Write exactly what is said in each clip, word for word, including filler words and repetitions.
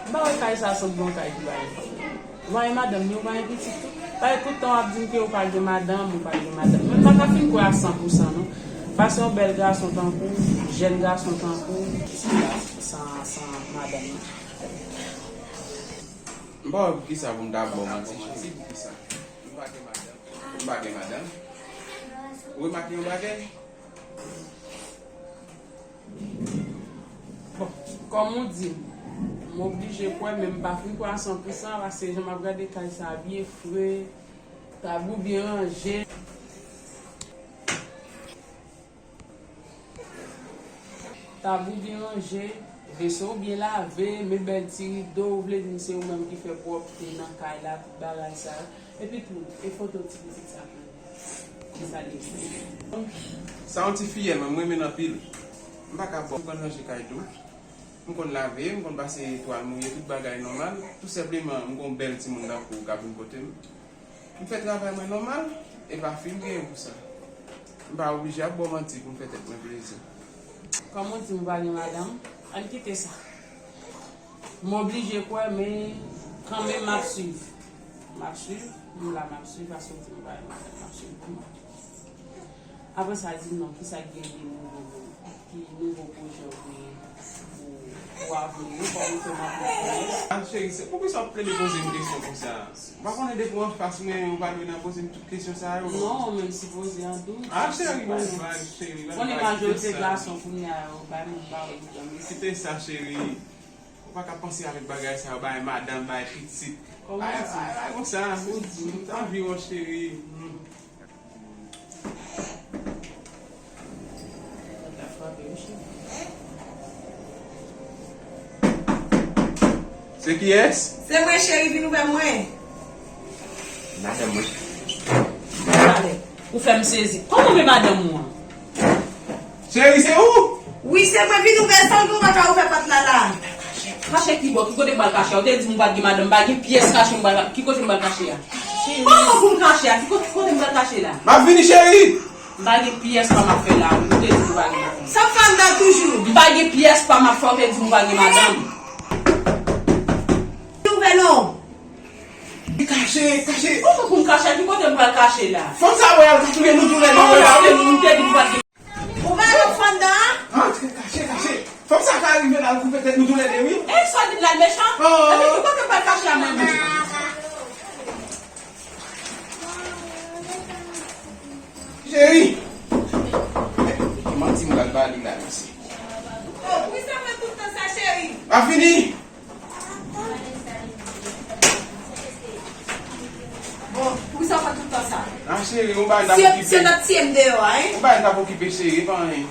M pa wè kay sa sanble yon kay ki bay. Ou pa gen madanm, ni ou pa gen pitit tou. Paske tout tan w ap di m ke ou pa gen madanm, ou pa gen madanm. Men m pa ka fin kwè a san pou san non. Pase yon bèl gason tankou, jèn gason tankou, san, san madanm nan. M pa wè poukisa pou m ta ba w manti, cheri, poukisa? M pa gen madanm. M pa gen madanm. Ou remake yon bagay? Bon, kòm ou di m, m oblije kwè, men m pa fin kwè a san pou san, paske jan m ap gade kay sa a byen fre, tab ou byen ranje. Tab ou byen ranje, veso w byen lave, men bèl ti rido, ou vle di m se ou menm ki fè pwòpte nan kay la, tout bagay sa yo. Epi tou, e foto ti pitit sa pou mwen. Ki sa l ye? Sa yon ti fiyèl, mwen, m renmen l anpil. M pa ka bò, m konn ranje kay tou. M konn lave, m konn pase twal mouye, tout bagay nòmal. Tou senpleman, m gon bèl timoun tankou w k ap vin kote m. M fè travay mwen nòmal, e pa fi m genyen pou sa. M pa oblije ap ba w manti pou m fè tèt mwen plezi. Kòm ou di m pa gen madanm, ann kite sa. M oblije kwè, men kanmenm m ap swiv. M ap swiv, m la m ap swiv, paske w di m pa gen madanm, m ap swiv pou mwen. Apre sa, di m non, kisa k gen de nouvo menm? Ki nouvo pwojè w genyen pou, pou avni yo? Kòm ou fè m ap konnen. Ah, cheri, se poukisa w ap plede poze m kesyon konsa? M pa konnen depi w anfas mwen, ou pa dwe nan poze m tout kesyon sa yo. Non, ou menm sipoze an dout. Ah, cheri, ban m vag, cheri, ban m vag, kite sa. Konnen majorite gason kounye a yo, bay moun pawòl pou janm. Kite sa, cheri. Ou pa ka panse avèk bagay sa yo, bay madanm, bay pitit. Kòman ou di? Bay, bay, bay konsa. Ou di. M t anvi w, cheri. Hmm. Se kiyès? Se mwen, cheri, vin ouvè mwen. Madanm mwen. Talè. Ou fè m sezi. Kòman men madanm ou an? Cheri, se ou? Wi, se mwen, vin ouvè, san ou pa ka ouvè pòt la la. Kache ki bò, ki kote m pral kache a? Ou te di m ou pa t gen madanm, m pa gen pyès kache, m pral, ki kote m pral kache a? Kòman pou m kache a? Ki kote, ki kote m pral kache la? M ap vini, cheri. M pa gen pyès pa m ap fè la, ou te di m ou pa gen madanm. Sa p fè anndan toujou? M pa gen pyès pa m ap fè, ou te di m ou pa gen madanm. Ouvè non. Kache, kache. Kòman pou m kache a? Ki kote m pral kache la? Fanm sa wè al koupe nou tou lè de. Kòman pou m te di m pa gen Ou pa wè fanm nan? Antre, kache, kache. Fanm sa ka rive la, l koupe tèt nou toulède, wi. E sa w di m la, l mechan? Oh. Epi ki kote m pral kache a, mwen menm? Cheri. Ki manti m pral ba li la, mesye. Oh, poukisa w fè tout tan sa, cheri? Pa fini. Bon, poukisa w fè tout tan sa? Ah, cheri, yon bagay n ta okipe. Se, se nan tiye m deyò a, hein? Yon bagay n ta okipe, cheri, pa anyen.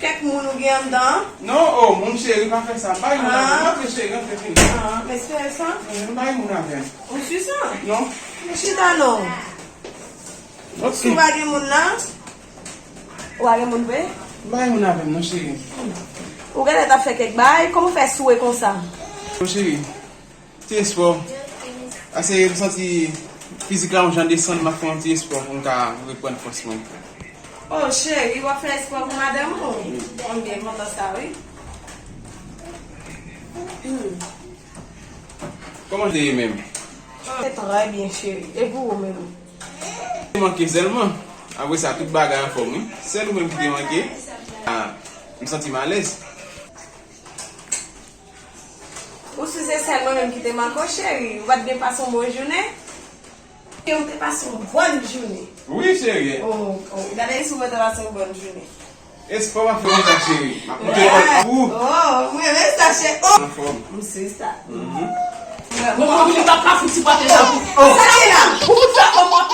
Kèk moun ou gen anndan an? Non, oh, moun cheri, pa fè sa. Bay moun la, rantre, cheri, rantre, vini. Ah, men se sa? Mhm, bay moun avè m. Ou si sa? Non. Men chita non. Ok. Si w pa gen moun la, ou pa gen moun vre? Bay moun avè m, non, cheri. Ou genlè t ap fè kèk bagay, kòman w fè soure konsa? Non, cheri. Ti espò. Ase m santi fizik la yon jan desann, m ap fè yon ti espò pou m ka reprann fòs mwen. Oh, cheri, w ap fè espò pou madanm ou? Wi. M byen kontan sa, wi. Hmm. Kòman w te ye menm? Se trè byen, cheri. E pou ou menm? Te manke sèlman. Apre sa, tout bagay anfòm, wi. Sèl ou menm ki te manke. Ah, m santi m alèz. Ou si se sèl mwen menm ki te manke w, cheri? Ou pa t byen pase yon bon jounen? Ke ou te pase yon bòn jounen? Wi, cheri. Oh, oh, gade si ou te pase yon bòn jounen. Espò w ap fè konsa, cheri. M ap monte kòd pou ou. Oh, mwen renmen sa, cheri. Oh! Anfòm. M si sa. Mhm. Mwen, mwen, mwen, mwen pa ka fouti pate la pou. Oh. Sa ki la? Pou fè kòman?